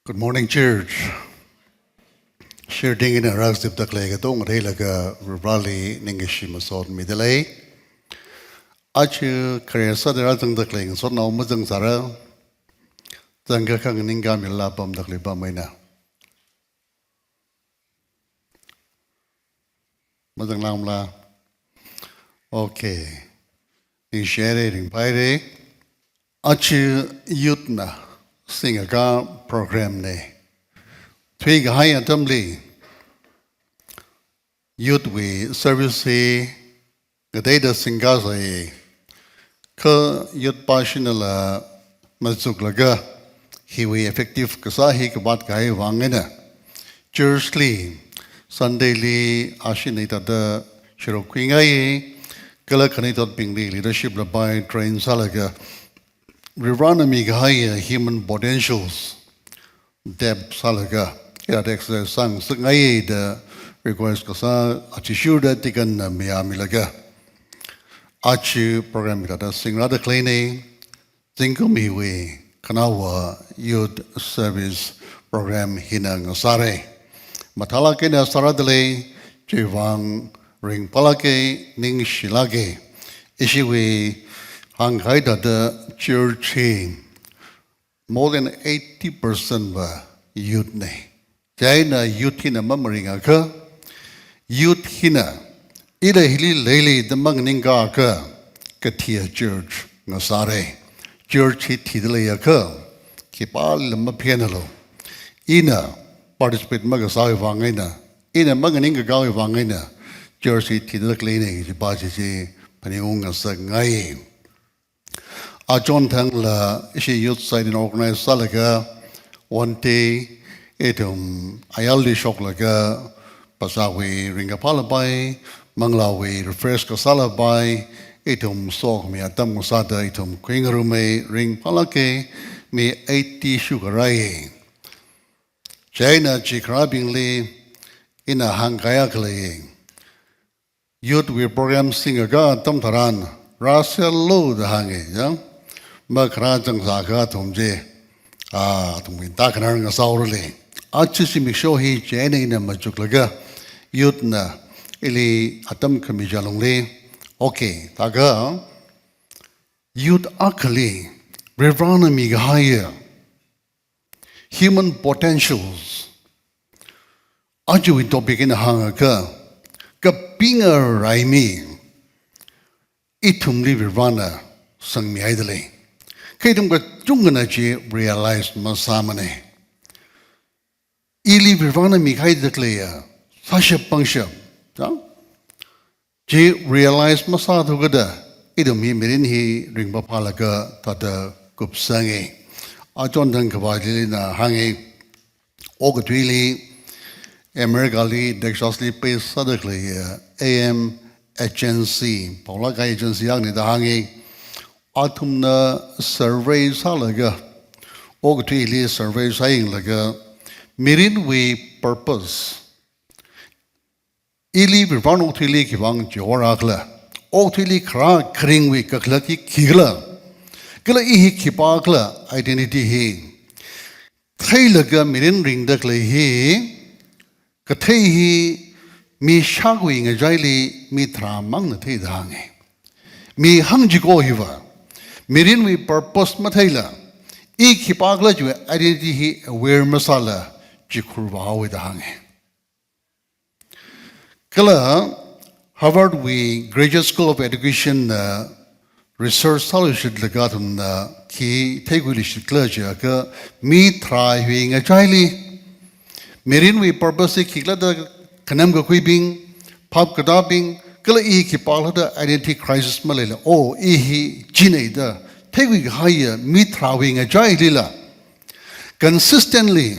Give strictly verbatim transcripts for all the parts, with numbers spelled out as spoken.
Good morning, church. Shirding in arak zip tak lei katonga theilaga Vareli ningkashi masot midalei. Achi kare sa dera zang tak lei ngasot nao mazang sara. Zang ka kang ningka mila pam tak lei pam maina. Mazang lamla. Okay. Ningshire, ringpaire. Achi youth na singaka program ne. Thui kahai atamli youth wui service hi ngateida singkasai. Kha youth passion la mazuklaga hiwui effective kasā hi kapat kahai vang eina church li Sunday li ashin ni tata shirok khuingai kala khanithotbingli leadership la bai train sālaga Varena mikahai human potentials tap sālaga, ya exercise sāngasakngai da request kasā achi shurda tikan na miyamilaga. Achi program hithāda singrada khalei ne, zingkum hiwui Khanaowa Youth Service Program hina ngasāre. Mathālāk eina sāra dalei, chiwui vang ringphālāke, ningshilāke. Ishiwui hāngkahai thāda church hi more than eighty percent va youth ne. Chieina youth hina mamaringakha, youth hina ila hili leili da maningakha, kathia church ngasāre. Church hi thida leiakha, khipāli maphena lo. Ina participate makasāwui vang eina, ina maningkakāwui vang eina, church hi thida khalei ne, kaji pa chi chi phaningung ngasakngai. Achon thangla ishi youth side in organize sālaga one day ithum ayarli shoklaga phasāwui ringkaphā la bai, manglāwui refresh kasā la bai, ithum sokhami atam ngasāda ithum khuingarume, ringphālāke, mi eighty shukharai. Chieina chikharābingli ina hāngkahai khalei. Youth wui program singakha atam tharan, rāsālu da hānge, ya. Makharā zangsākha athum chi, ah, athum kinta khanar ngasāhaora lei. Achi zimiksho hi chieina ina machuklaga, youth na ili atam khami jalungli. Okay, thākha, youth akhali, Varena mikahai human potentials. Ajawui topic ina hāngakha, kapinga raimi, ithumli Varena sangmihaida lei. Kha ithum kachungkhana chi realize masāmane. Ili Varena mikahai da khaleiya, sāshap pangshap, ya? Chi realize masāthu kada, ithum hi mirin hi ringphāphālaga thāda kupsange. Achon thang khavāli ina hānge, okathuili, America li, Texas li, base sāda khalei, A M agency, paolākahai agency akhana da hānge, athumna survey sālaga, okathuili survey sāyanglaga, mirinwui purpose, ili Varena okathuili khiwui vang chihorakhala, okathuili kharā kharingwui kakhalat hi khikhala, kala i hi khipākhala, identity hi theilaga mirin ringda khalei hi, kathei hi mi shākhuiwui ngachaili mi tharāmangna theida hānge. Mi hangchiko hiva, mirinwui purpose matheila, i khipākhala chiwui identity hi aware masāla, chikhur vāhaowe da hānge. Kala Harvard wui Graduate School of Education na research sāluishitlaga athumna khi theikhuiluishitkhala jiakha mi tharā hiwui ngachaili, mirinwui purpose hi khikhala da khanam kakhuibing, phap katābing, kala i khipākhala da identity crisis maleila, oh, i hi chine da theikhui kahaiya mi tharāwui ngachailila, consistently,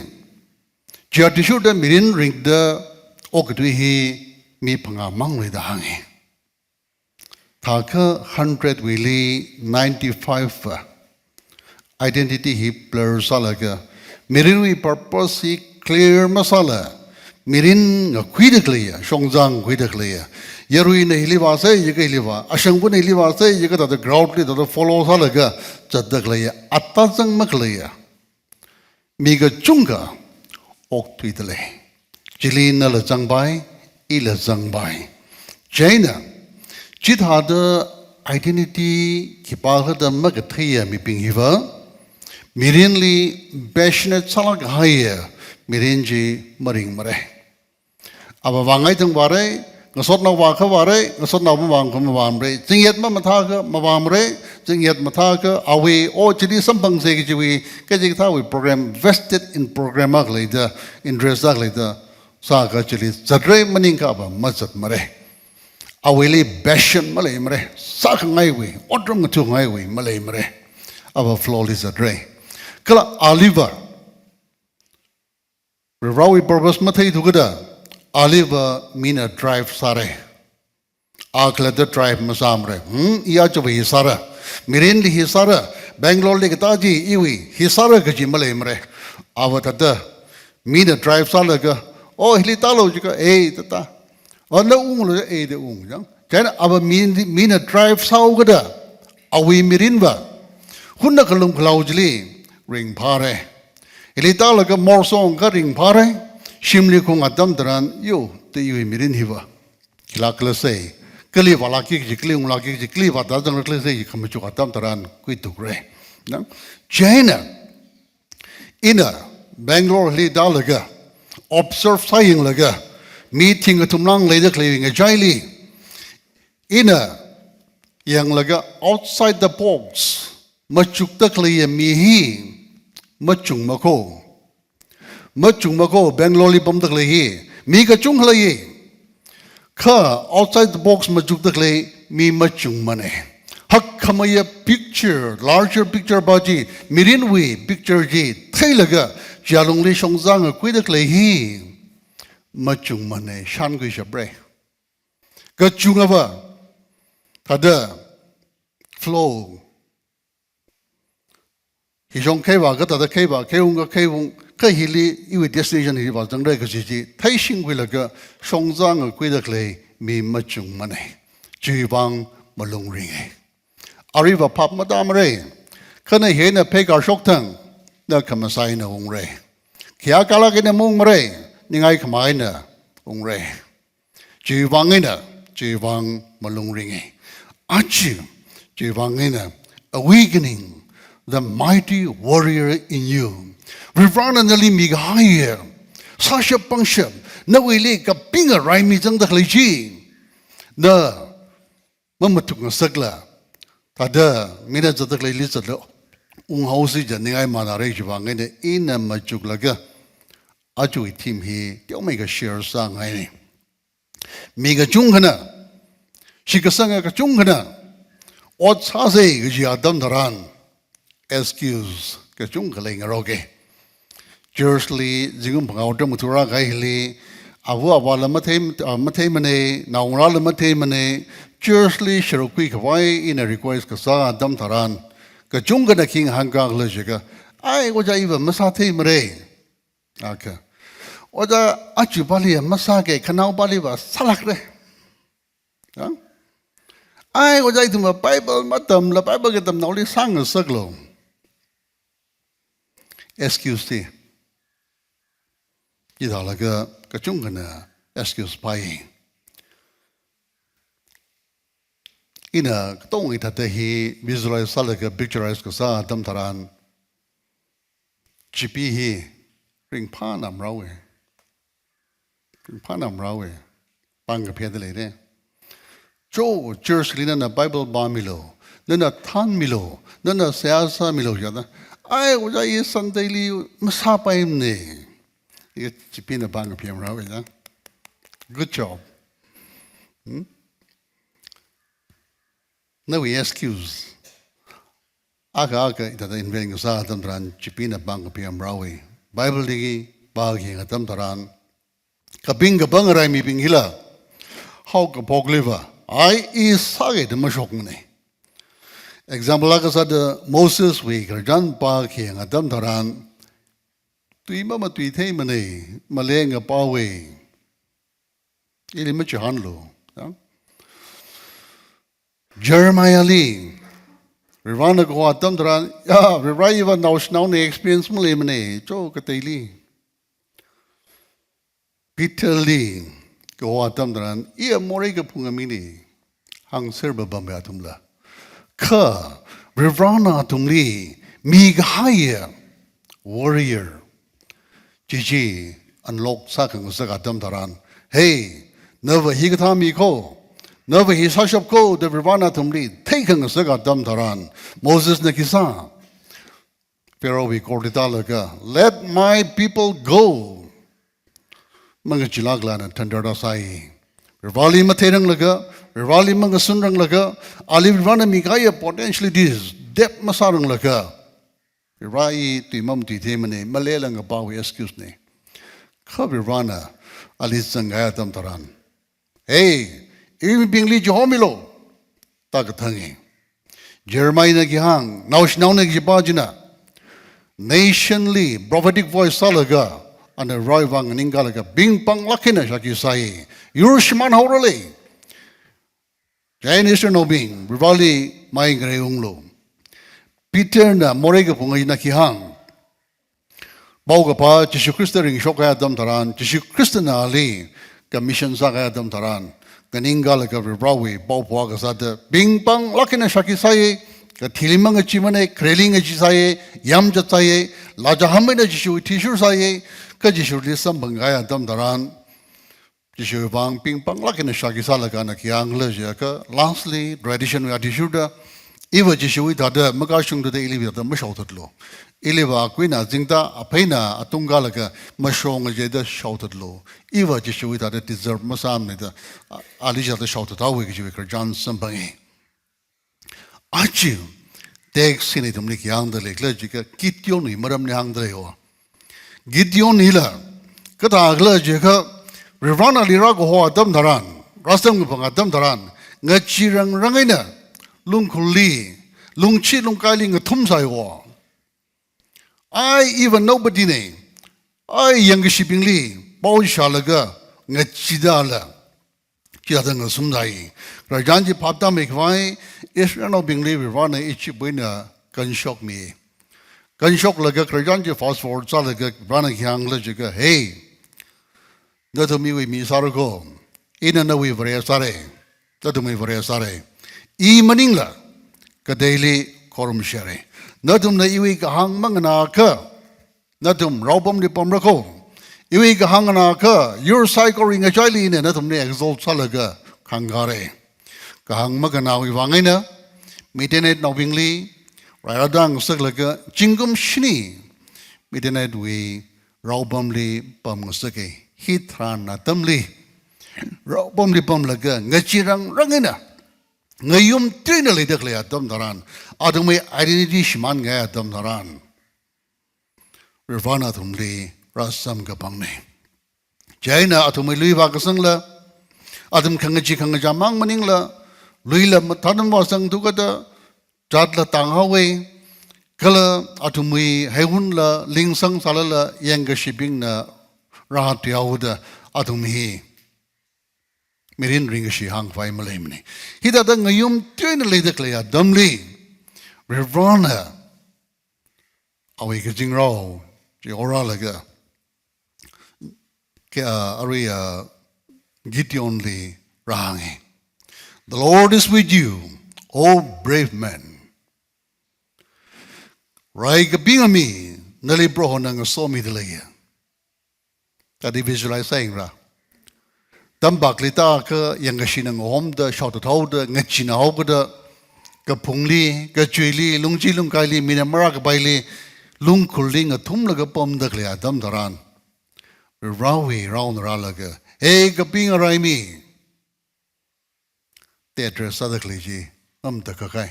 chi athishurda mirin ringda okathui hi mi phangāmangna da hānge. Thākha hundred wuili ninety-five va identity hi blur sālaga, mirinwui purpose hi clear masāla, mirin ngakhuida khaleiya, shongza ngakhuida khaleiya, yaruina hili vāsai jiakha hili vā, ashangvana hili vāsai jiakha thāda crowd li thāda follow sālaga zatda khaleiya, atazang makhaleiya. Mi kachungkha okthuidalei. Chili nala zangpai, ila zangpai. Chieina, chithāda identity khipākhala da makatheiya mibing hiva, mirinli passionate sālāk kahaiya mirin chi maringmara. Ava vāngaithang vāra, ngasotnao vākha vāra, ngasotnao mavākha mavāmara, zingyet mamathākha mavāmara, zingyet mathākha awui, o chili samphangsa kajiwui, kachikathāwui program, vested in program akha leida, interest akha leida, sākha chili zatra maningakha ava mazatmara. Awuili passion maleimara, sākhangaiwui, otram ngathangaiwui maleimara. Ava flow li zatra. Kala aliva, Varivarāwui purpose matheithu kada, aliva mina drive sāra. A khalatta drive masāmara. Hmm, i aja hi sāra. Mirinli hi sāra. Bangalore li katā chi iwui hi sāra kaji maleimara. Ava thāda mina drive sālaga, o hili tālu jiakha, ei thāda. O na unglu, ei da ung jang. Chieina ava mi, mina drive sāhaokada, awui mirinva, hunna khalum khalao chili ringphāra. Hili tālaga morsong kha ringphāra, shimli khaung atam tharan, yo, te iwui mirin hiva khilāk khala sai, kali vālākki kaji, kali unglākki kaji, kali vāda zangkhala sai, khamachuk atam tharan khuitukra. Na? Chieina, ina Bangalore li tālaga, observe sāyanglaga, mi thing kathum lang leida khalei ngachaili, ina yanglaga outside the box, machukda khaleiya mi hi machungmako. Machungmako, Bangalore li pamda khalei hi mi kachungkha lei. Kha outside the box machukda khalei mi machungmana. Hakkhameiya picture, larger picture pa chi, mirinwui picture chi theilaga, chi alungli shongza ngakhuida khalei hi machungmana, shānkhuishapra. Kachungava, thāda flow. Hi shong khei vākha thāda khei vā, khei ungkha khei ung, kha hili iwui destination hi vāzangra kaji chi theishingkhuilaga shongza ngakhuida khalei mi machungmana. Chiwuivang malung ringa. Aruiva phap matāmara. Kha na hi eina pheikar shokthang, na khamasai eina ungra. Khayākalāk eina maungmara, ningai khamā eina ungra. Chiwuivang eina, chiwuivang malung ringa. Aja, chiwuivang eina, awakening the mighty warrior in you. Varivarāna nali mikahaiya sāshap pangshap, nawuili kapinga raimi zangda khalei chi, na mamathuk ngasakla, thāda mina zatda khaleili zatlu, unghaosi jiakha ningai manāra. Chiwuivang eina ina machuklaga, ajawui theme hi teomeikha share sāngaina. Mi kachungkhana, shitkasanga kachungkhana, ot sāsa kaji atam tharan, excuse kachungkha leingaroka. Church li zingkum phangā otram ngathā rākahai hili, ava avāla mathei, ah, matheimana, naongarāla matheimana, church li sharuk khuikhavai ina request kasā atam tharan, kachungkhana khi ngahānkakhala jiakha, ai, ojā iva masātheimara. Akha. Ojā, aja pali masāka, khanaopaliva sālākra. Ha? Ai, ojā ithumva Bible matamla, Bible katamnaoli sāngasaklu. Excuse chi. Hithālaga kachungkhana excuse pai. Ina katonga hithāda hi visualize sālaga picturize kasā atam tharan, chipi hi ringphāna marao e. Ringphāna marao e. Pāng kaphayāda leira. Cho, church li nana Bible pāmilu, nana thānmilu, nana seihā sāmilu jiakha, ai, ojā i Sunday li masāpaimana. Iga chipina pāng kaphayā marao e, ya. Good job. Hmm? Nawui excuse. Akha akha hithāda invent kasā atam tharan chipina pāng kaphayā marao e. Bible li pākhayang atam tharan, kaping kapāng raimibing hila, haokaphokliva, ai i sāki da mashokmana. Example akha sāda Moseswui khararchan pākhayang atam tharan, tui mamatuitheimana, maleng apao e. Ili machihānlu. Ya? Jeremiahli Varivarana kaho atam tharan, ya, Varivara iva naoshinaona experience maleimana, cho kateili. Peterli kaho atam tharan, iya morei kaphunga mina, hāngserpapamma athumla. Kha, Varivarana athumli mikahaiya warrior chi chi unlock sākhangasak atam tharan, hey, nava hikathā mi kho, nava hi sāshap kho, da Varivarana athumli theikhangasak atam tharan, Mosesna khi sā, Pharaohwui courtli tālaga, "Let my people go." Mangachilākla na thandarda sāi. Varivarali matheiranglaga, Varivarali mangasunranglaga, ali Varivarana mikahaiya potentialities tap masāranglaga, Varivara i tui mamatuitheimana, maleila ngapāwui excuse na. Kha Varivarana ali zanghai atam tharan, "Hey, iwui mibingli chihomilu," da kathanga. Jeremiahna khi hāng, naoshinaona khipā china, nationli prophetic voice sālaga, ana Varewui vang nganingkalaga, bing panglāk eina shākhi sāi. Yur shimānhaorale. Chieina Israelnaobing, Varivarali mai ngareiunglu. Peterna morei kaphunga china khi hāng, paokaphā Jishu Khrista ringshok kahai atam tharan, Jishu Khristana ali commission sākahai atam tharan, nganingkalaga Varivarawui pao phākasāda, bing panglāk eina shākhi sāi, kathili mangacheemana, khareli ngacheesai, yamzatsai, lachaham eina Jishu thishur sāi, kha Jishuli samphang kahai atam tharan, Jishuwui vang bing panglāk eina shākhi sālaga ana khi hāngkhala jiakha, lastly, traditionwui athishurda, iva Jishuwui thāda makashungthuda iliva thāda mashaothatlu. Iliva akuina azingda, apheina atung kalaga mashonga jida shaothatlu. Iva Jishuwui thāda deserve masāmana da, a-, ali thāda shaothathaowa kajiwui khararchan samphangi. Aja, text hina ithumli khi hāngda leikhala jiakha Gideonwui maramli hāngda leiya. Gideon hila, kathākhala jiakha, Varivarana ali rākaho atam tharan, rāsamkaphang atam tharan, ngacheerangrang eina, lungkhurli, lungchee lungkaili ngathumsāya. I, even nobody na, I yangkashibingli, pao shālaga, ngacheedala, chithāda ngasumsai. Khararchan chi phaptāmeikhavai, Israelnaobingli Varivarana Egyptwui eina kanshokmi. Kanshoklaga khararchan chi fast forward sālaga Varivarana khi hāngkhala jiakha, "Hey, nathum iwui mi sāra kho, ina nawui Vare sāra, nathumwui Vare sāra. I maningla, kateili khorumshira. Nathumna iwui kahāng manganāakha, nathum raopamli pamra kho. Iwui kahāng nganāakha, yur saikora ngachaili ina nathumli exalt sālaga khāngkāra. Kahāng maganāwui vang eina, Midiannaobingli rairāda ngasaklaga, zingkum shini Midiannawui raopamli pamngasaka. Hitharan atamli, raopamli pamlaga, ngacheerangrang eina, ngayumtui eina leida khalei atam tharan, athumwui identity shimānngai atam tharan, Varivarana athumli rāsamkaphangna. Chieina athumwui lui vākasangla, athum khangachee khangachā mang maningla, luila mathānam vāsangthu kajida, zatla tānghaowa, kala athumwui heihunla lingsang sālala yangkashibingna rātuihaoda athum hi mirin ringkashi hāngkhavai maleimana. Hithāda ngayumtui eina leida khalei atamli, Varivarana awui kazingrao chi horālaga, kha, ah, arui, ah, Gideonli rāhānga. "The Lord is with you, O brave man." Rai kapinga mi, nali Prohona ngasomida leiya. Thāda visualize sāyingra. Tampakli tākha yangkashina ngahomda, shaothathaoda, ngacheena haokida, kaphungli, kachuili, lungchee lungkaili, mina marākapaili, lungkhurli ngathumlaga pamda khalei atam tharan, Varivarawui raona rālaga, "Hey, kapinga raimi," da address sāda khalei chi, amda kakai.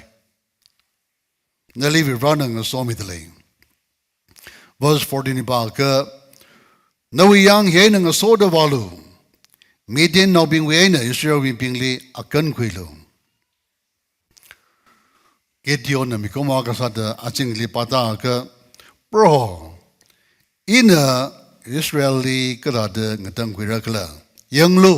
"Nali Varivarana ngasomida lei." Verse fourteen li pākha, "Nawui yang hi eina ngasoda vālu. Midiannaobingwui eina Israelwui mibingli akan khuilu." Gideonna mikumo akha sāda azingli pātākha, "Proho, ina Israelli kathāda ngatangkhuira khala? Yanglu,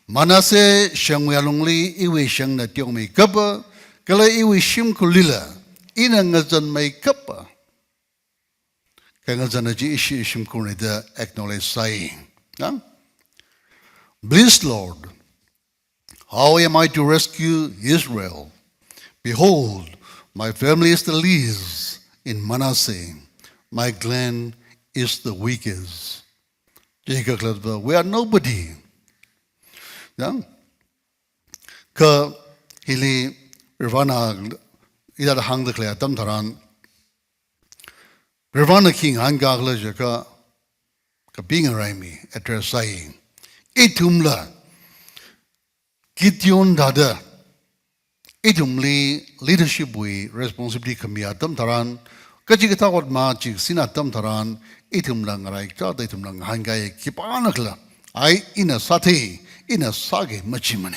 Manasseh shangwui alungli iwui shangna teomeikapa, Kala iwui shimkhurlila, ina ngazanmeikapa kangazan chi ishi shimkhurna da acknowledge sāi. Nang? Please, Lord, how am I to rescue Israel? Behold, my family is the least in Manasseh. My clan is the weakest. Jika klatba, we are nobody. Nang? Kha hili Varena ida hāngda khalei atam tharan, Varena khi ngahānkā khala jiakha, kapinga raimi address sāi. Ithumla Gideon thāda, ithumli leadership wui responsibility khami atam tharan, kachikathā ot machiksin atam tharan, ithumla ngarai kachāda ithumla ngahānkāya, khipānakhala, ai ina sāthei, ina sāki machimana.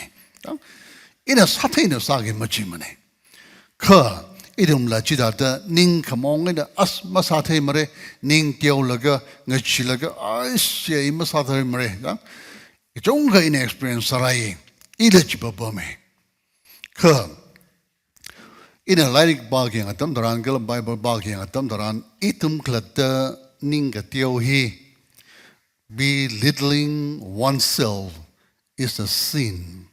Ina sāthei, ina sāki machimana. Kha ithumla chithāda ning khamong eina as masātheimara, ning teolaga, ngacheelaga, ai sia i masātheimara. Kachungkha ina experience sārai, ila chi pāpāmei. Kha ina lairik pākhayang atam tharan, kala Bible pākhayang atam tharan, ithum khalatta ning kateo hi, belittling oneself is a sin.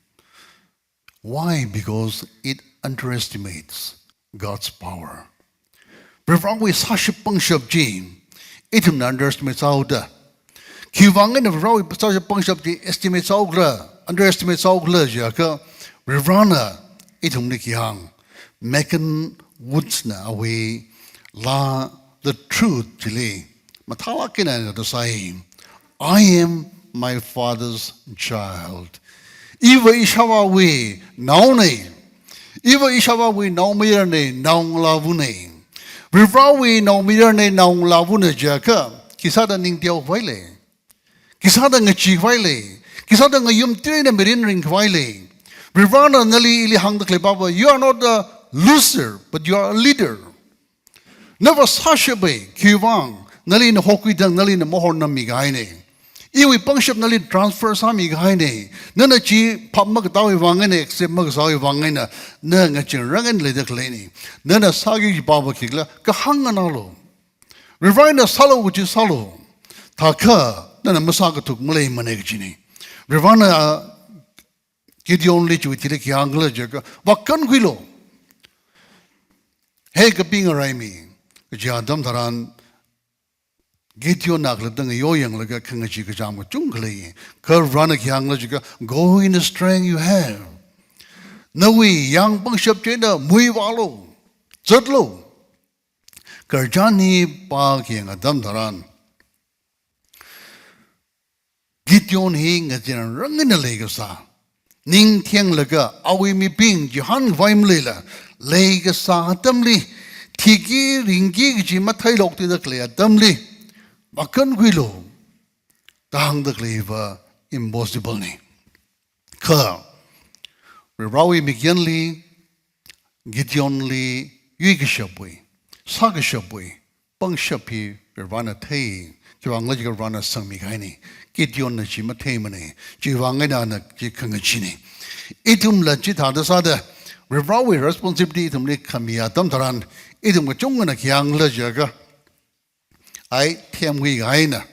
Why? Because it underestimates God's power. Varivarawui sāshap pangshap chi ithumna underestimate sāhaoda. Khiwuivang eina Varivarawui sāshap pangshap chi estimate sāhaokhala, underestimate sāhaokhala jiakha, Varivarana ithumli khi hāng, Megan Woods na awui laa The Truth chili mathālāk eina thāda sāi, "I am my father's child." Iva ishāvāwui naona. Iva ishāvāwui naomayarna, naongalāvana. Varivarawui naomayarna, naongalāvana jiakha, khi sāda ning teokhavai lei? Khi sāda ngacheekhavai lei? Khi sāda ngayum tui eina mirin ringkhavai lei? Varivarana nali ili hāngda khalei pāva, you are not a loser, but you are a leader. Nava sāshapa, khiwuivang, nali ina hokhuida, nali ina mahornammi kahaina. Iwui pangshap nali transfer sāmi kahaina. Nana chi phap makatāwui vang eina, accept makasāwui vang eina, na ngacheenrang eina leida khaleina. Nana sāki kaji pāva khikhala, kahāng nganālu. Varivarana sālu kaji sālu. Thākha, nana masākathuk maleimana kajina. Varivarana Gideonli chiwui thili khi hāngkhala jiakha, vākankhuilu. He kapinga raimi, kaji atam tharan, Gideonna khalatta ngayo yanglaga khangachee kachām kachungkha lei. Kha Varena khi hāngkhala jiakha, go in the strength you have. Nawui yāng pangshap chi eina muivālu. Zatlu. Khararchan hi pākhayang atam tharan, Gideon hi ngacheenrang eina leikasā. Ning thenglaga awui mibing chihānkhavai maleila, leikasā atamli, thiki ringki kaji matheilokthuida khalei atamli, vākankhuilu da hāngda khaleiva impossible na. Kha, Varivarawui mikyanli, Gideonli yuikashapwui, sākashapwui pangshap hi Varivarana thei, khiwuivang khala jiakha Varivarana sangmi kahaina, Gideonna chi matheimana, chiwuivang eina ana chi khangacheena. Ithumla chithāda sāda, Varivarawui responsibility ithumli khami atam tharan, ithum kachungkhana khi hāngkhala jiakha, ai themkhui kahaina.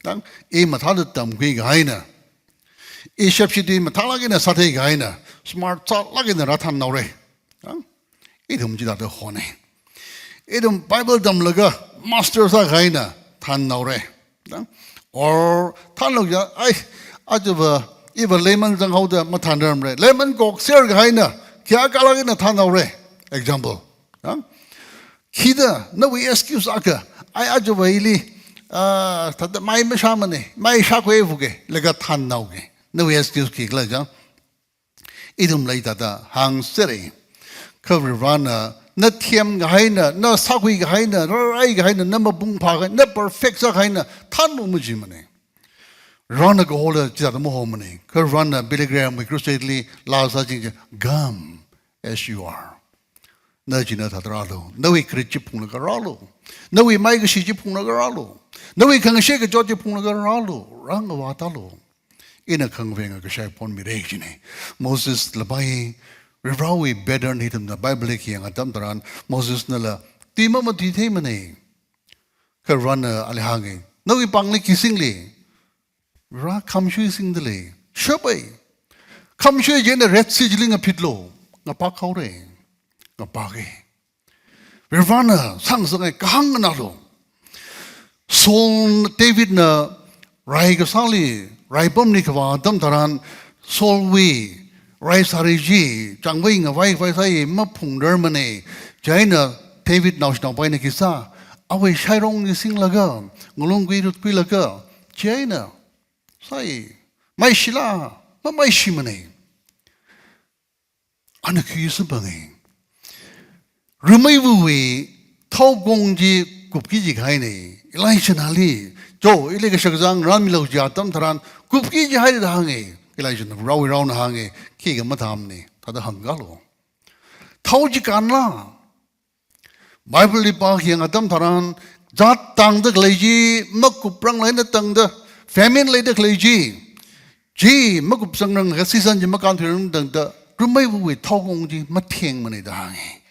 Tang, i mathāda tamkhui kahaina. I shapshi tui mathālāk eina sāthei kahaina. Smart sālāk eina rāthānnaora. Tang, ithum chithāda hona. Ithum Bible tamlaga master sā kahaina, thānnaora. Tang, or thānlu ya, ai, ajava, iva lemon zanghaoda mathānrarmara. Lemon kokser kahaina, khayākalāk eina thānnaora. Example. Tang, khida, nawui excuse akha, ai ajava ili, ah, thāda mai mashāmana, mai shākhuivuka, laga thānnaoka. Nawui excuse khikhala jiakha, ithumla hithāda hāngsera. Kha Varivarana, na themkahaina, na sākhui kahaina, rarai kahaina, na mapung phākahaina, na perfect sākahaina, thānlu majimana. Varivarana kahola chithāda mahomana. Kha Varivarana Billy Grahamwui crusade li laa sāching chi, come as you are. Na china thāda rālu. Nawui kharit chi phunglaga rālu. Nawui maikashi chi phunglaga rālu. Nawui khangashei kachot chi phunglaga rālu. Rāngavātālu. Ina khangaveng kashai phonmira kajina. Mosesla pai, Varivarawui pattern hi ithumna Bible li khi yangakha atam tharan Mosesnala tui mamatuitheimanei. Kha Varivarana ali hānga, nawui pāngli khi singli? Varivara khamshui singdalei. Shapai. Khamshui chieina Red Sea chili ngaphitlu. Ngapakhaora. Ngapaka. Varivarana sāngasakngai kahāng nganālu. Saul, Davidna rai kasāli, rai pamli kavā atam tharan, Saulwui rai sāri chi, changvai ngavai khavai sāi maphungrar manei. Chieina David naoshinaopaina khi sā, awui shairong chi singlaga, ngalung kui rut kuilaga, chieina sāi, maishila, mamaishi manei. Ana khi sāpangai. Rameivawui thaokong chi kupki jihainei. Elijahna ali, cho, ili kashakazang rāmilu jiakha atam tharan, kupki jihai da hānga. Elijahna Varivarawui raona hānga, khikha mathāmanei, thāda hāngkalu. Thao chi kānla. Bible li pākha yangakha atam tharan, zat tangda khalei chi, makupranglei eina tangda, famine leida khalei chi, chi makupsangranglakha season chi makānthuirang tangda, rameivawui thaokong chi mathengmanei da hānga.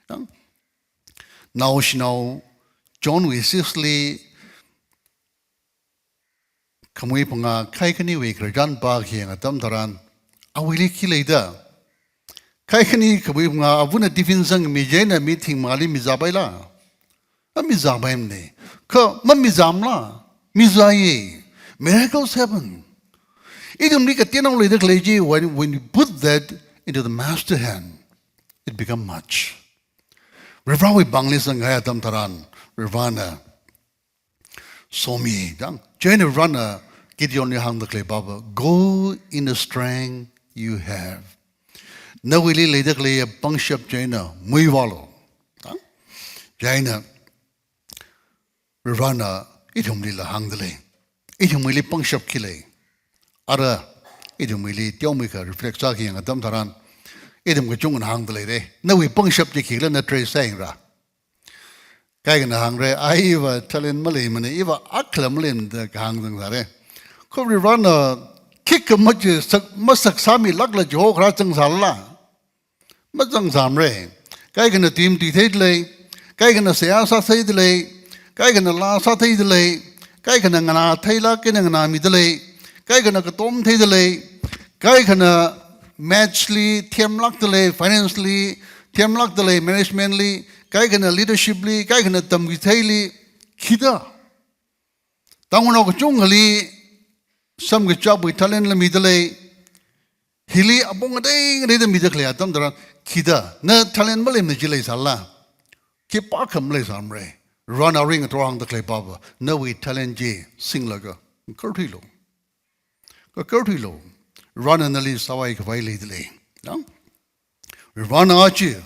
Yang, naoshinao Johnwui six li, khamui phangā khaikhaniwui khararchan pākha yangakha atam tharan, awuili khi leida? Khaikhani khamui phangā avana tiffin sangmi chieina mi thingmali mizāpaila? Mamizāpaimanei. Kha mamizāmala? Mizāya. Miracles happen. Ithumli kateonao leida khalei chi, when, when you put that into the master hand, it become much. Varivarawui pāngli sanghai atam tharan, Varivarana somi, dang. Chieina Varivarana Gideonli hāngda khalei pāva, "Go in the strength you have." Nawuili leida khalei pangshap chieina muivālu. Dang. Chieina Varivarana ithumlila hāngdalei. Ithumwuili pangshap khi lei? Ara, ithumwuili teomeikha reflect sākhi yangakha atam tharan, ithum kachungana hāngdalei re. Nawui pangshap chi khikhala na trace sāyangra. Kaikhana hāngra, ai iva talent maleimanei, iva akhala maleimana da kahāng zangsāra. Kha Varivarana khikha machi sak, masaksāmilākla jiho kharā zangsālala? Mazangsāmara. Kaikhana tui matuitheidalei, kaikhana seihā sātheidalei, kaikhana laa sātheidalei, kaikhana nganātheilāk eina nganāmidalei, kaikhana katom theidalei, kaikhana maths li themlākdalei, finance li themlākdalei, management li, kaikhana leadership li, kaikhana tamchitheili, khida? Tangkhulnao kachungkhali samkachapwui talent la midalei, hili apong ngatei ngateida mida khalei atam tharan, khida, na talent maleimana chi leisālala? Khipākha maleisāmara. Varivarana aring ator hāngda khalei pāva, nawui talent chi singlaga ngakarthuilu. Ngakarthuilu. Varivarana nali sāvai khavai leidalei. Yang? Varivarana aja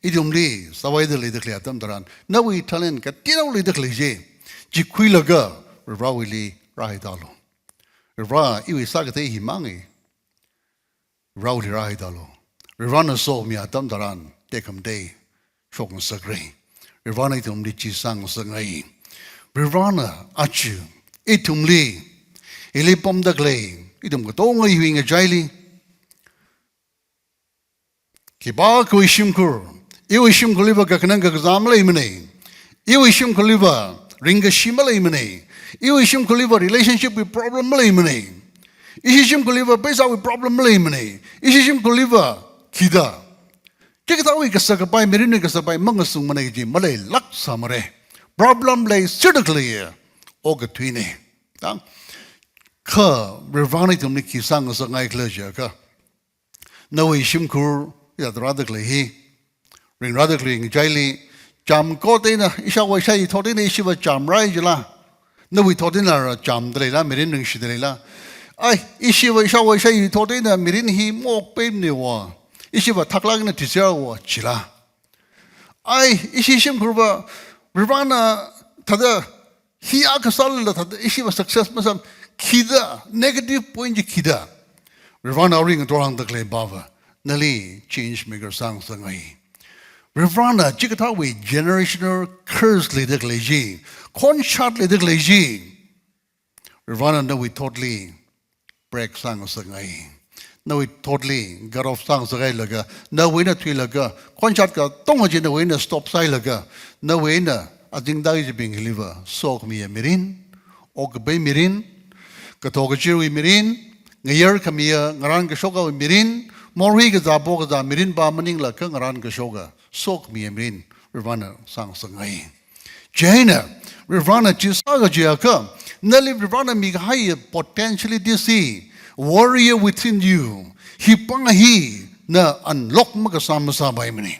ithumli sāvaida leida khalei atam tharan, nawui talent kateonao leida khalei chi, chi khuilaga Varivarawuili rāhaitālu. Varivara, iwui sākathei hi mangai. Varivarawuili rāhaitālu. Varivarana somi atam tharan, tekhamatei shokngasakra. Varivarana ithumli chi sāngasakngai. Varivarana aja ithumli, ili pamda khalei, ithum katonga hiwui ngachaili, khipākhawui shimkhur, iwui shimkhurliva kakhanang kakazā maleimanei. Iwui shimkhurliva ringkashi maleimanei. Iwui shimkhurliva relationship wui problem maleimanei. Ishi shimkhurliva paisāwui problem maleimanei. Ishi shimkhurliva khida? Chikathāwui kasā kapai, mirinwui kasā kapai mangasungmanei kaji maleilāksāmara. Problem leiserda khaleiya okathuinei. Dang. Kha Varivarana ithumli khi sāngasakngaikhala jiakha, nawui shimkhur, ya rāda khalei hi, ringrāda khalei ngachaili, chām kot eina, ishāvā ishāyi thot eina ishiva chāmrai jila? Nawui thot eina rā chāmda leila, mirin ringshida leila? Ai, ishiva ishāvā ishāyi thot eina mirin hi mokpemnei va, ishiva thaklāk eina thiserva jila? Ai, ishi shimkhurva, Varivarana thāda hi akha sālala thāda ishiva success masām, khida, negative point chi khida? Varivarana aring ator hāngda khalei pāva, nali change maker sāngasakngai. Varivarana chikathāwui generational curse leida khalei chi, khonshat leida khalei chi, Varivarana nawui thotli break sāngasakngai. nawui thotli cut off sāngasakhailaga, nawui eina thuilaga, khonshat katonga chi nawui eina stop sāhailaga, nawui eina azingda kajibing hiliva sokhamiya mirin, okkapai mirin, kathok kachirwui mirin, ngayar khamiya ngarān kashokwui mirin, morei kazā pokazā mirin pa maningla kha ngarān kashoka sokhamiya mirin Varivarana sāngasakngai. Chieina Varivarana chi sākajiakha, nali Varivarana mikahai potentiality chi, warrior within you, hi pāng hi na unlock makasā masāpaimana.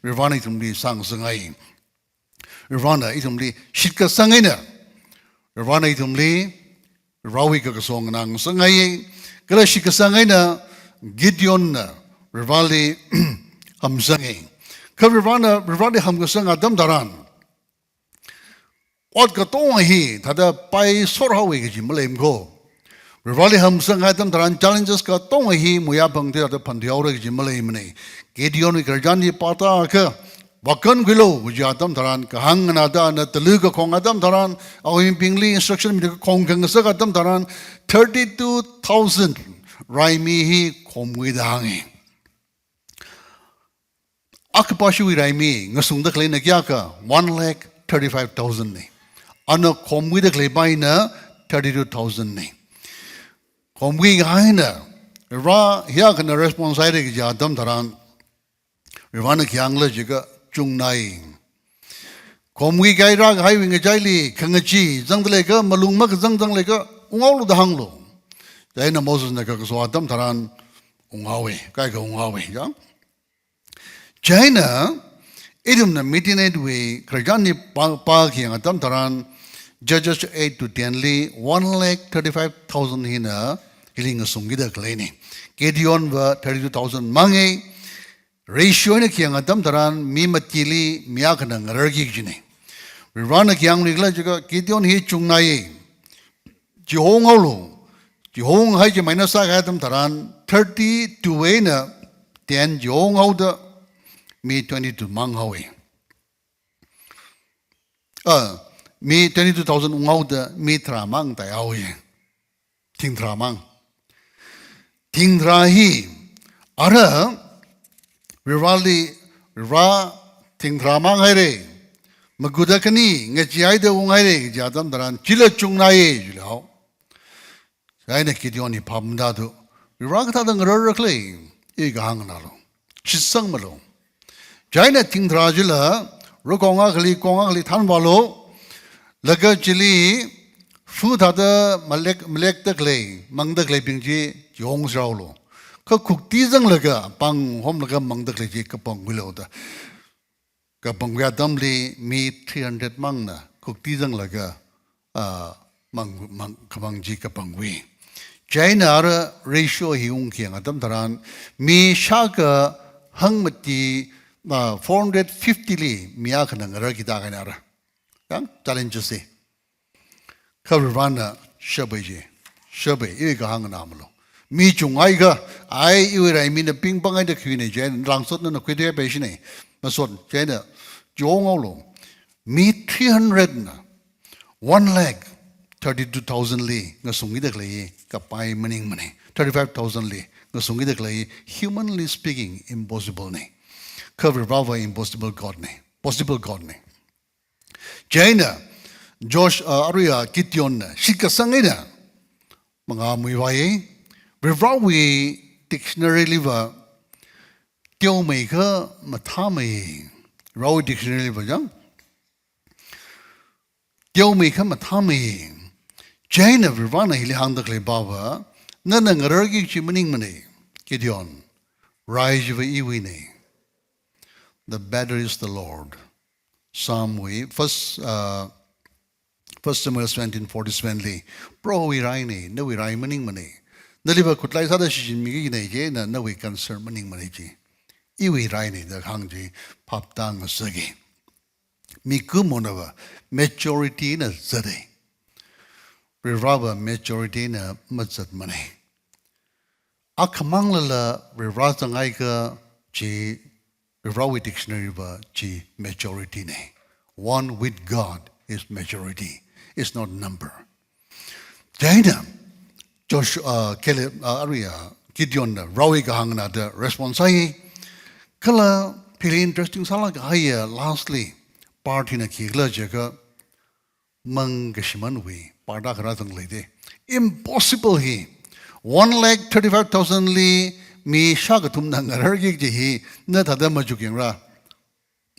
Varivarana ithumli sāngasakngai. Varivarana ithumli shitkasang eina, Varivarana ithumli Varivarawui kakaso nganāngasakngai. Kala shitkasang eina Gideonna Varivarali hamsangai. Kha Varivarana, Varivarali hamkasang atam tharan, ot katonga hi thāda paisot haowa kaji maleimana. Varivarali hamsang atam tharan challenges katonga hi muiya phangda thāda phantuihaora kaji maleimana. Gideonwui khararchan hi pāda kha, vākankhuilu kaji atam tharan, kahāng nganāda ana talu kakhong atam tharan, awui mibingli instruction mida kakhong khangasak atam tharan, thirty-two thousand raimi hi khomkhuida hānga. Akha pāshiwui raimi ngasungda khaleina kayākha one lakh thirty-five thousand na. Ana khomkhuida khalei pa hina thirty-two thousand na. Khomkhui kahaina, Varivara hiyākhana response haira kaji atam tharan, Varivarana khi hāngla jiakha chungnai. Khomkhui kahai rākahaiwui ngachaili khangachee zangda leikha, malung makazang zang leikha, unghaolu da hānglu. Chieina Mosesna kakaso atam tharan unghaowa, kaikha unghaowa, ya. Chieina, ithumna Midianitewui khararchan hi pā, pākayang atam tharan, Judges eight to ten li one lakh thirty-five thousand hina hili ngasungkida khaleina. Gideonva thirty-two thousand manga, ratio eina kayang atam tharan mi matili mi akhana ngararki kajina. Varivarana khi hānglikhala jiakha Gideon hi chungnai, chihonghaolu. Chihonghai chi minus sākahai atam tharan thirty-two eina ten chihonghaoda mi twenty-two mang haowa. Ah, mi twenty-two thousand unghaoda mi tharā mang tāhaowa. Thing tharā mang. Thing tharā hi, ara, Varivarali, Varivara thing tharā mang haira, maguda khani ngacheehaida unghaira kaji atam tharan, chila chungnai jilao. Chieina Gideon hi phaptā tu, Varivara kathāda ngararra khala, i kahāng nganālu. Shitsangmalu. Chieina thing tharā chila, rukong akhali, kong akhali thanvālu, laga chili, fu thāda malek, malekda khalei, mangda khaleibing chi, chihongserhaolu. Kha khukti zanglaga, pāng homlaga mangda khalei chi kapangkhuilu da. Kapangkhui atamli mi three hundred mangna, khukti zanglaga, ah, mang, mang, kapang chi kapangkhui. Chieina ara ratio hi ungkayang atam tharan, mi shākha hangmati, ah, four hundred fifty li mi akhana ngararki da kahaina ara. Yang challenges hi. Kha Varivarana shapai chi. Shapai, iwui kahāng nganāmalu. Mi chunghaiakha, ai iwui raimina pingpanghaida khuina chieina, langsotna na khuida paishina. Masot, chieina, chihonghaolu. Mi three hundred na, one lakh thirty-two thousand li ngasungkida khalei, kapai maningmana. Thirty-five thousand li ngasungkida khalei, humanly speaking, impossible na. Kha Varivarava impossible God na. Possible God na. Chieina, Josh, uh, aruiya Gideonna, shitkasang eina, mangā muivāya, Varivarawui dictionary liva, teomeikha mathāmei, Varivarawui dictionary liva yang, teomeikha mathāmei, chieina Varivarana hili hāngda khalei pava, nana ngararki kaji maningmana, Gideon, rai chiva iwuina. The battle is the Lord. Psalm wui, first, uh, First Samuel seventeen forty-seven li, Prohowui raina, nawui rai maningmana. Naliva khutlai sāda shichinmiki kaji, na, nawui concern maningmana chi. Iwui raina da kahāng chi, phaptāngasaka. Mikumona va, maturity na zata. Varivarava maturity na mazatmana. Akhamanglala Varivara zanghaiakha chi, Varivarawui dictionary va chi maturity na. One with God is maturity. It's not number. Chieina, Joshua, uh, Caleb, uh, aruiya, Gideonna Varewui kahāng nganāda response sāi. Kala phili interesting sālāk kahaiya lastly part hina khikhala jiakha mang kashimanwui part akha rāzanglei de. Impossible hi. One lakh thirty-five thousand li mi shākathumna ngararki kaji hi na thāda machuk yangra.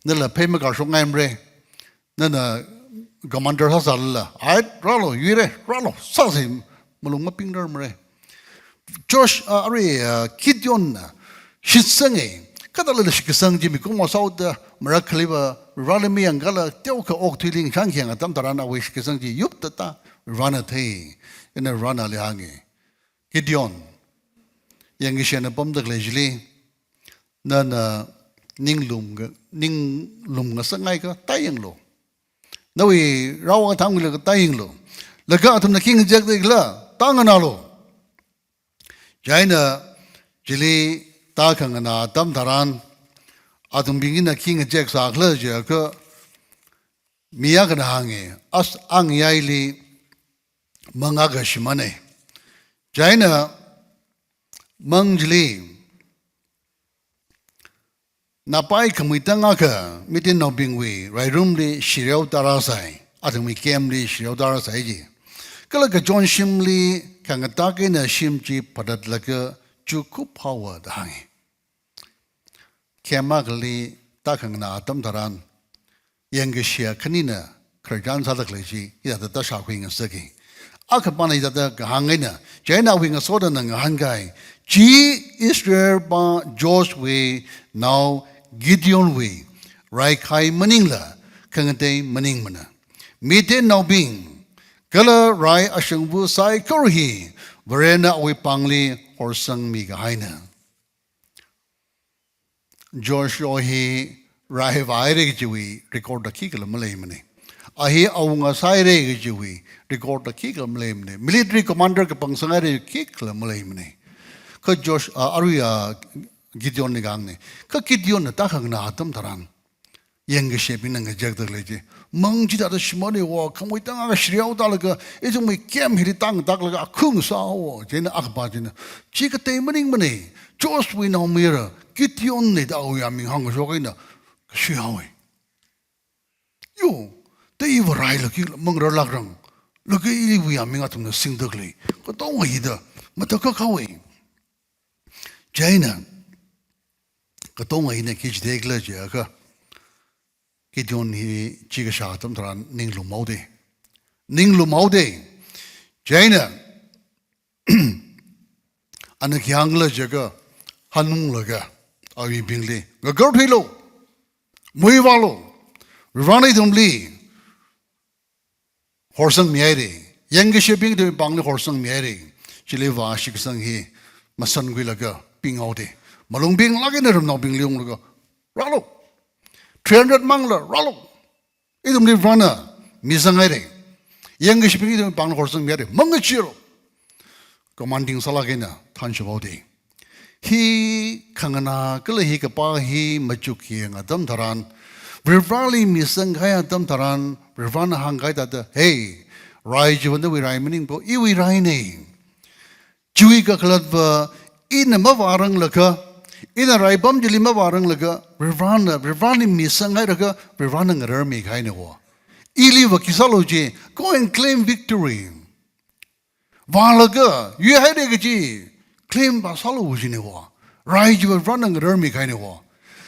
Nala phei makarshok ngaimara. Nana commander sāsālala, ai, rālu, yuire, rālu, sāsi, malung mapingrarmara. Josh, ah, arui, ah, Gideonna shitsanga, kathālala shitkasang chi mikumo sāhaoda, marakkhaliva, rāli mayangkhala, teokha okthuili ngashang khayang atam tharan awui shitkasang chi yuptata, Varena thei, ina Varena ali hānga. Gideon, yangkashena pamda khalei chili, nana ninglum nga-, ninglum ngasakngaikha tāyanglu. Nawui rao athang khuilaga tāyanglu. Laga athumna khi ngazekda khala, tānganālu. Chieina chili tākhanganā atam tharan, athumbingna khi ngazek sākhala jiakha, mi akhana hānga, as angyaili mang akha shimana. Chieina mang chili napai khamuitang akha Midiannaobingwui rairumli shireo tārāsai, athumwui camp li shireo tārāsai ji. Kala kachon shimli khangatāk eina shim chi phatatlaga chukhup haowa da hānga. Camp akhali tākhanganā atam tharan, yangkashiya khanina khararchan sāda khalei chi, hithāda tāshākhui ngasaka. Akhapana hithāda kahāng eina, chieina awui ngasotana ngahānkai, chi Israel pā Joshwui nao Gideonwui raikhai maningla, khangatei maningmana. Midiannaobing, kala rai ashangva saikora hi, Varena awui pāngli horsangmi kahaina. Joshua hi rai vāhaira kajiwui record da khikhala maleimana. A hi awunga sāhaira kajiwui record da khikhala maleimana. Military commander kapang sāngaira khikhala maleimana. Kha Josh, ah, arui, ah, Gideonna kahāngna. Kha Gideonna tākhanganā atam tharan, yangkashebingna ngazekda khalei chi, mang chithāda shimana wo, khamuitang akha shireo tālaga, ithumwui camp hili tāngataklaga akhung sāwo, chieina akhapa china, chi katei maningmana, Joshwui naomayara, Gideonna da awui aming hāngkashok eina, kashui haowa. Yo, teiva railaki mangararlākrang, laga iwui aming athumna singda khalei, katonga hithāda, matakhak haowa. Chieina, katonga hina khi chithei khala jiakha, Gideon hi chi kashā atam tharan ninglum haoda. Ninglum haoda. Chieina, ana khi hāngkhala jiakha, hanunglaga, awuibingli, ngakarthuilu, muivālu, Varena ithumli horsangmihaira, yangkashebing ithumwui pāngli horsangmihaira. Chili vā shitkasang hi masankhuilaga ping haoda. Malung pinglāk eina ramnaobingli unglaga, rālu. Three hundred mangla, rālu. Ithumli Varena misanghaira. Yangkashebing ithumwui pāngli horsangmihaira. Mangacheealu. Commanding sālāk eina thanshap haoda. Hi khanganā kala hi kapā hi machuk khayang atam tharan, Varivarali misang kahai atam tharan, Varivarana hāngkahai thāda, hey, rai chiva nawui rai maningpo, iwui raina. Chiwui kakhalatva, ina mavāranglakha, ina raipam chili mavāranglakha, Varivarana, Varivarali misanghailakha, Varivarana ngararmi kahaina wo. Iliva khi sālu chi, go and claim victory. Vālaga, yuihaira kaji, claim vāsālu jina wo. Rai chiva Varena ngararmi kahaina wo.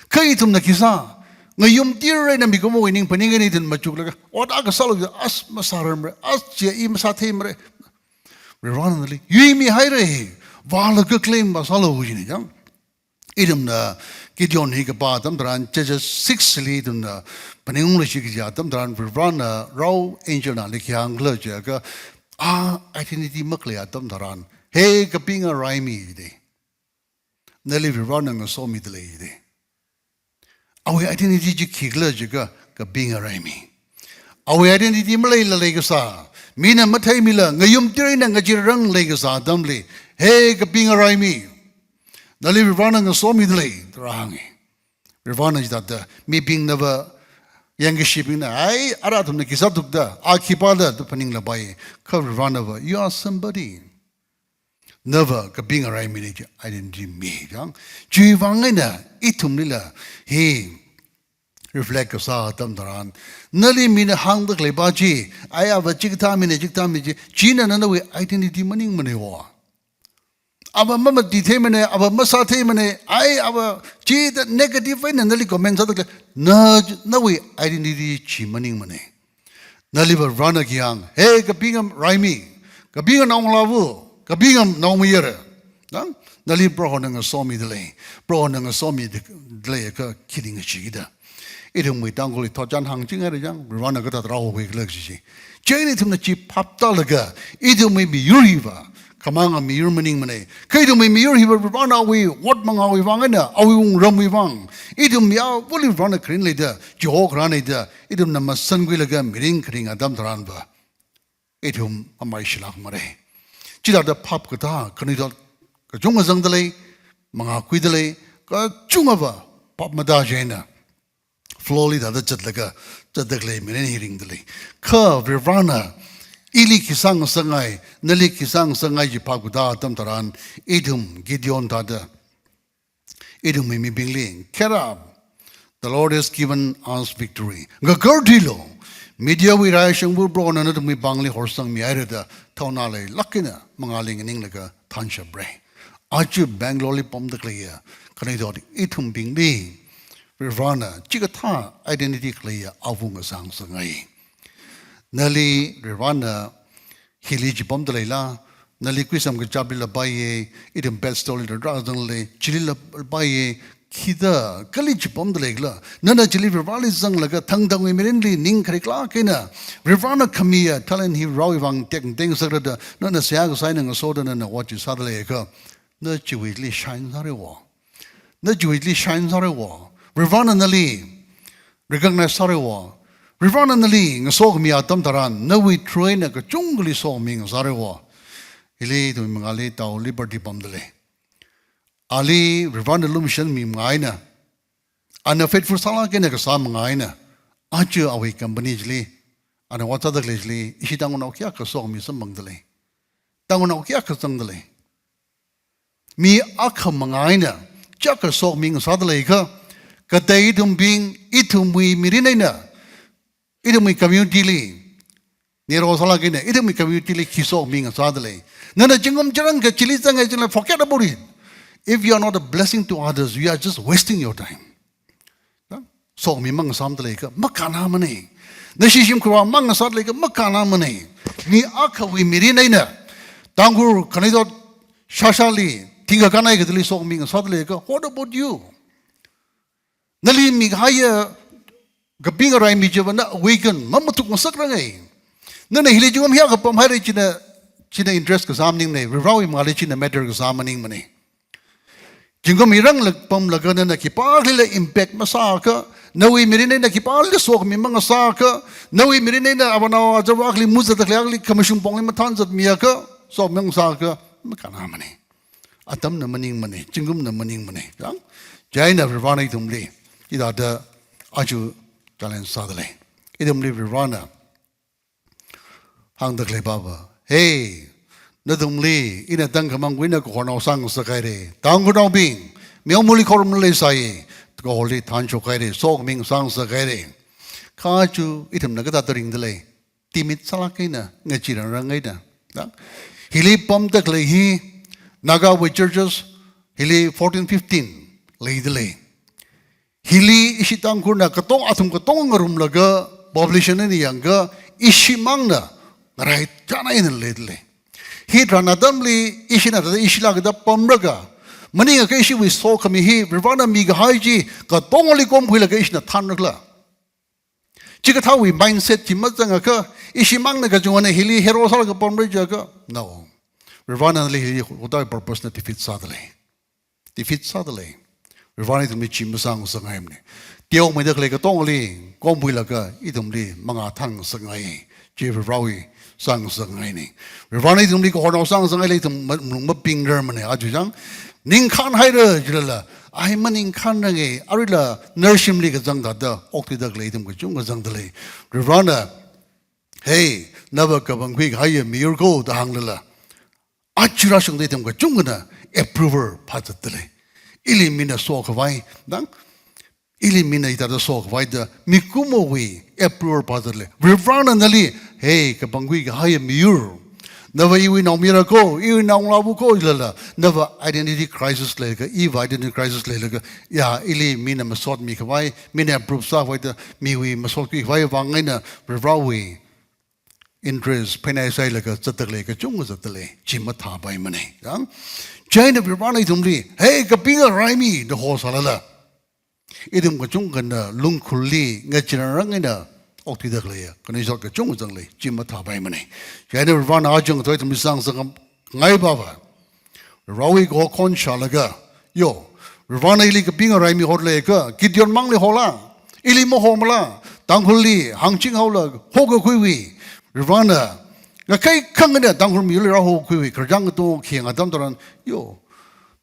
Kha ithumna khi sā, ngayumtir eina mikumowui ning phaning eina ithum machuklaga, ot akha sālu, as masārarmara, as chi i masātheimara. Varivarana nali, yuimihaira hi, vālaga claim vāsālu jina jang. Ithumna Gideon hi kapā atam tharan, Judges six li ithumna phaningungluishit kaji atam tharan, Varivarana rao angel nali khi hāngkhala jiakha, a identity makhalei atam tharan, hey kapinga raimi da. Nali Varivarana ngasomidalei da. Awui identity chi khikhala jiakha kapinga raimi. Awui identity maleila leikasā, mina matheimila, ngayumtir eina ngachirrang leikasā atamli, hey kapinga raimi, nali Varivarana ngasomidalei, da rāhānga. Varivarana chithāda, mibingnava, yangkashibingna, ai, ara athumna khi sāthukda, a khipāla, da phaninglapai. Kha Varivaranava, you are somebody. Nava kapinga raimina chi identity mi chang. Chiwui vang eina ithumlila hi reflect kasā atam tharan, nali mina hāngda khaleipa chi, ai ava chikathā mina, chikathā mi chi, china nawui identity maningmana wo. Ava mamati theimana, ava masā theimana, ai ava chi da negative eina nali comment sāda khalei, na, nawui identity chi maningmana. Nali Varivarana khi hāng, hey, kapinga raimi, kapinga naongalāva, kapinga naomayara. Nang, nali Prohona ngasomida lei, Prohona ngasomida lei kha khi ning chi kida. Ithumwui Tangkhulli thotchan hāngchinghaira chang, Varivarana kathāda rāhaowa khala kaji chi. Chieina ithumna chi phap tālaga, ithumwui miyur hiva, khamanga miyur maningmana. Kha ithumwui miyur hiva Varivarana awui ot mangāwui vang eina, awui wungramwui vang, ithum mi avali Varivarana kharing leida, chihokhara leida, ithumna masankhuilaga mirin kharing atam tharanva, ithum mamaishilākmara. Chithāda phap katā, khanuithot kachunga zangda lei, mangākhuida lei, kachungava phap matāchina, flow li thāda zatlaga, zatda khalei mirin hi ringda lei. Kha Varivarana ili khi sāngasakngai, nali khi sāngasakngai chi phap katā atam tharan, ithum Gideon thāda, ithumwui mibingli, get up, the Lord has given us victory. Ngakarthuilu, Midianwui rāshungva Prohona nathumwui pāngli horsangmihaira da, thaona leilāk eina mangāli nganinglaga thanshapra. Aja Bangalore li pamda khaleiya khanuithot ithumbingli Varivarana chikathā identity khaleiya awo ngasāngasakngai. Nali Varivarana hili chi pamda leila, nali kuisam kachaplila paiya, ithum pet store lila rāzangda lei, chilila paiya, khida, kali chi pamda leikhala, nana chili Varivarali zanglaga thangthangwui mirinli ning khariklāk eina, Varivarana khamiya talent hi Varewui vang tekngasakra da, nana seihā kasā eina ngasoda nana ot chi sāda leiakha, na chiwuili shine sāra wo. Na chiwuili shine sāra wo. Varivarana nali recognize sāra wo. Varivarana nali ngasokhami atam tharan, nawui through eina kachungkhali sokhami ngasāra wo. Hili ithum mangāli Tao Liberty pamda lei. Ali Varivarana lumashanmi manga eina, ana faithful sālāk eina kasā manga eina, aja awui company chili, ana ot sāda khalei chili, ishi Tangkhulnao kayākha sokhami samphangda lei. Tangkhulnao kayākha zangda lei. Mi akha manga eina, chiyākha sokhami ngasāda leiakha, katei ithumbing, ithumwui mirin eina, ithumwui community li, Nero sālāk eina, ithumwui community li khi sokhami ngasāda lei. Nana zingkum chirangkha chili zanga chila, forget about it. If you are not a blessing to others, you are just wasting your time. Na? Sokhami mangasāmada leiakha, makannāmana. Nashi shimkhurvā mangasāda leiakha, makannāmana. Mi akhawui mirin eina, Tangkhul khanuithot shāshāli, thingkha kanai kathāli sokhami ngasāda leiakha, what about you? Nali mikahaiya kapinga raimi chiva na awaken, mamatukngasakrangai. Nana hili zingkum hiyākha pamhaira china, china interest kasā maningmana, Varivarawui mangāli china matter kasā maningmana. Zingkum hi ranglāk pamlaga nana khipākhalila impact masāakha, nawui mirin eina khipākhalila sokhami mangasāakha, nawui mirin eina avanao azarvāli muzatda khalei akhali khamashung pongli mathānzatmiakha, sokhami mangasāakha, makannāmana. Atamna maningmana, zingkumna maningmana. Yang, chieina Varivarana ithumli, hithāda aja challenge sāda lei. Ithumli Varivarana hāngda khalei pava, hey, nathumli ina tangkhamang eina kahornao sāngasakhaira. Tangkhulnaobing, meomali khorumli leisai, kahorli thanshokhaira, sokhami sāngasakhaira. Kha aja ithumna kathāda ringda lei. Timid sālāk eina, ngachee rangrang eina. Na? Hili pamda khalei hi, Nagawui churches, hili fourteen fifteen leida lei. Hili ishi Tangkhulna katonga athum katonga ngarumlaga population eina yangakha ishimangna ngarai chāna eina leida lei. Hitharan atamli ishina thāda ishila kathāda pamlaga, maningakha ishiwui sokhami hi Varivarana mikahai chi katongali komkhuilaga ishina thānrakhala. Chikathāwui mindset chi mazangakha, ishimangna kachungana hili hero sālaga pamra jiakha, no. Varivarana nali hili hotā purpose na defeat sāda lei. Defeat sāda lei. Varivarana ithumli chi masāngasakngaimana. Teomeida khalei katongali komkhuilaga ithumli mangā thāngasakngai. Chi Varivarawui sāngasakngaina. Varivarana ithumli kahornao sāngasakngaila ithum ma-, malung mapingrarmana. Aja chang, ningkhān haira jilala, ai maningkhānrange, aruila narshimli kazang thāda, okthuida khalei ithum kachungkha zangda lei. Varivarana, hey, nava kapangkhui kahaiya miyur ko da hānglala, Aja rāshungda ithum kachungkhana approval phāzatda lei. Ili mina sokhavai, dang, ili mina hithāda sokhavai da mikumowui approval phāzat lei. Varivarana nali, hey, kapangkhui kahaiya miyur, nava iwui naomayara ko, iwui naongalāva ko jilala, nava identity crisis leilaga, iva identity crisis leilaga, ya, ili mina masotmi khavai, mina approve sākhavai da miwui masotkhui khavai vang eina Varivarawui interest phainai sailaga zatda khalei kachungkha zatda lei, chi mathāpaimana. Yang, chieina Varivarana ithumli, hey, kapinga raimi da hosālala, ithum kachungkhana lungkhurli ngacharanrang eina okthuida khaleiya condition kachungkha zang lei, chi mathāpaimana. Chieina Varivarana aja ngathor ithumli sāngasakngai pava, Varivarawui kaho khon shālaga, yo, Varivarana ili kapinga raimi hoda leiakha, Gideon mangli hola, ili mahomala, Tangkhulli hāngching haola hokakhuiwui, Varivarana ngakhai khangana Tangkhul miyurli rāhokakhuiwui, khararchān katonga khayang atam tharan, yo,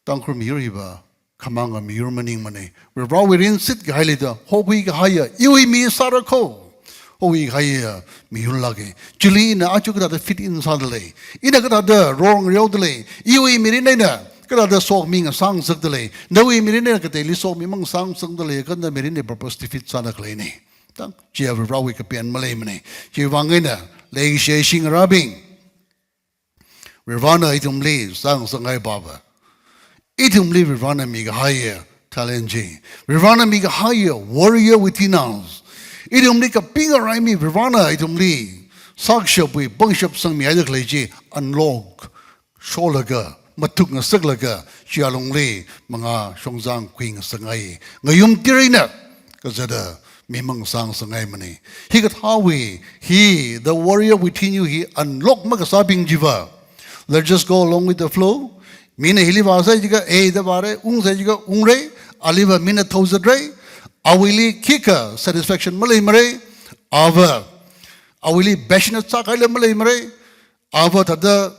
Tangkhul miyur hiva khamanga miyur maningmana. Varivarawui rinshit kahaili da hokhui kahaiya iwui mi sāra ko. Hokhui kahaiya miyur lāka. Chili ina aja kathāda fit in sāda lei, ina kathāda role ngareoda lei, iwui mirin eina kathāda sokhami ngasāngasakda lei, nawui mirin eina kateili sokhami mangasāngasakda leiakha na mirinli purpose defeat sāda khaleina. Dang, chiya Varivarawui kapen maleimana. Chiwui vang eina leikashi shingarābing, Varivarana ithumli sāngasakngai pava, ithumli Varivarana mikahaiya talent chi, Varivarana mikahaiya warrior within us, ithumli kapinga raimi Varivarana ithumli sākashapwui pangshap sangmihaida khalei chi unlock sholaga, mathuk ngasaklaga, chiya lungli mangā shongzang khuingasakngai, ngayumtir eina kazata mi mangasāngasakngaimana. Hikathāwui, hi, the warrior within you hi unlock makasābing chiva, let's just go along with the flow. Mina hili vāsai jiakha, eh, da vāra, ungsai jiakha ungra, aliva mina thozatra, awuili khikha satisfaction maleimara, ava awuili passionate sākahaila maleimara, ava thāda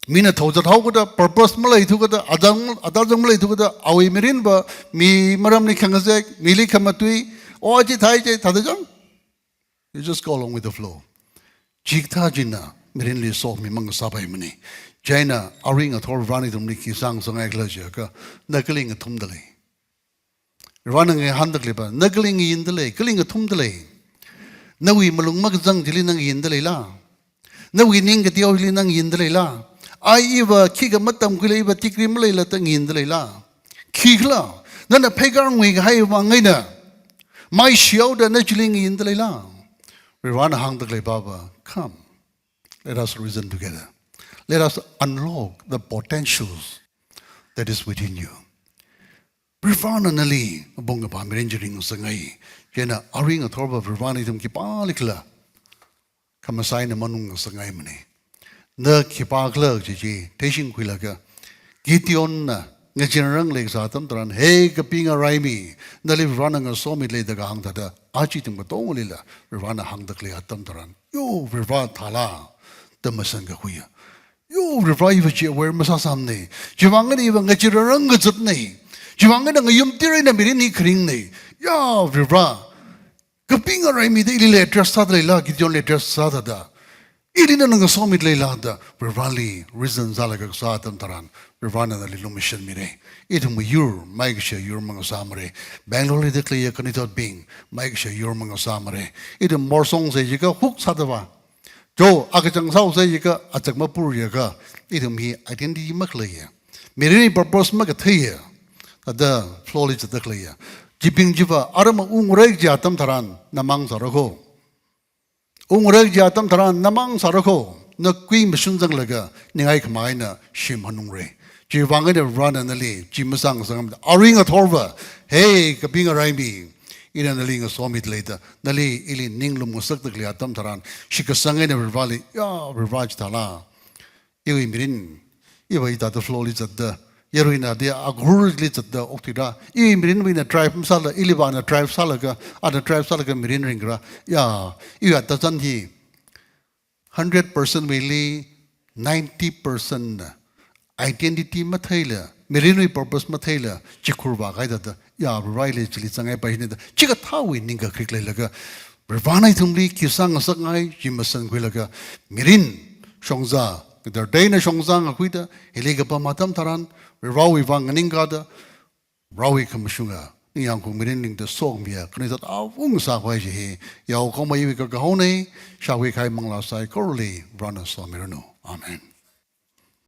mina thozat haokada, purpose maleithukada, atazang, atazang maleithukada, awui mirinva mi maramli khangazek, mili khamatui, o aja thai je, thāda jang. You just go along with the flow. Chikathā china mirinli sokhami mangasāpaimana. Chieina arui ngathor Varivarana ithumli khi sāngasakngai khala jiakha, na kali ngathumda lei? Varivarana ngahānda khalei pava, na kali ngayinda lei, kali ngathumda lei? Nawui malung makazang chili na ngayinda leila? Nawui ning kateoyili na ngayinda leila? Ai iva khikha matamkhuila, iva degree maleila da ngayinda leila? Khikhala, nana pheikar ngui kahai vang eina maishihaoda na chili ngayinda leila? Varivarana hāngda khalei pava, come, let us reason together. Let us unlock the potentials that is within you. Varivarana nali apong kapā mirin chi ringngasakngai. Chieina arui ngathorva Varivarana ithum khipālikhala khamasai eina manungngasakngaimana. Na khipākhala kaji chi theishingkhuilaga, Gideonna ngacharanrang leikasā atam tharan, hey kapinga raimi, nali Varivarana ngasomi lei da kahāng thāda, aja ithum katongalila Varivarana hāngda khalei atam tharan, yo, Varivara thāla da masan kakhuiya. Yo, Varivara, iva chi aware masāsāmana. Chiwuivang eina iva ngacharanrang kazatna. Chiwuivang eina ngayumtir eina mirin hi kharingna. Ya, Varivara, kapinga raimida ilila address sāda leila, Gideonli address sāda da, ili nana ngasomi leila da Varivarali reason sālaga kasā atam tharan, Varivarana nali lumashanmira. Ithum yur, maikashiya yur mangasāmara. Bangaloreli da khaleiya khanuithotbing, maikashiya yur mangasāmara. Ithum morsong sai jiakha huk sāda va, jo, akachang sāo sai jiakha, achak mapur jiakha, ithum hi identity makhaleiya, mirinwui purpose makatheiya, thāda flowli zatda khaleiya. Chibing chiva aram ungra kaji atam tharan, na mang sāra ko. Ungra kaji atam tharan, na mang sāra ko. Na kui mashun zanglaga, ningai khamā eina shim hanungra. Chiwuivang eina Varena nali chi masāngasakngamda, arui ngathorva, hey, kapinga raimi, ina nali ngasomi leida, nali ili ninglum ngasakda khalei atam tharan, shitkasang eina Vareli, ya, Vare chithāla, iwui mirin, iva hithāda flowli zatda, yaruina da akhurli zatda okthuira, iwui mirinva ina drive masāla, iliva ana drive sālaga, ana drive sālaga mirin ringra, ya, iwui atazan hi, hundred percent wuili ninety percent na identity matheila, mirinwui purpose matheila, chikhur vākahai thāda, ya, Vareli chili zangngai paishina da, chikathāwui ningkakrik leilaga, Varena ithumli khi sāngasakngai, chi masankhuilaga, mirin, shongza, Kadar teina shongzang akhuida, hili kapam atam tharan, Varewui vang nganingkada, Varewui khamashunga, ningyāng kong mirin ningda sokmiya, khanuithot awung sākhavai chi hi, yaokahoma iwui kakahaona, shākhui kahai manglā saikorali, Varena somiranu. Amen.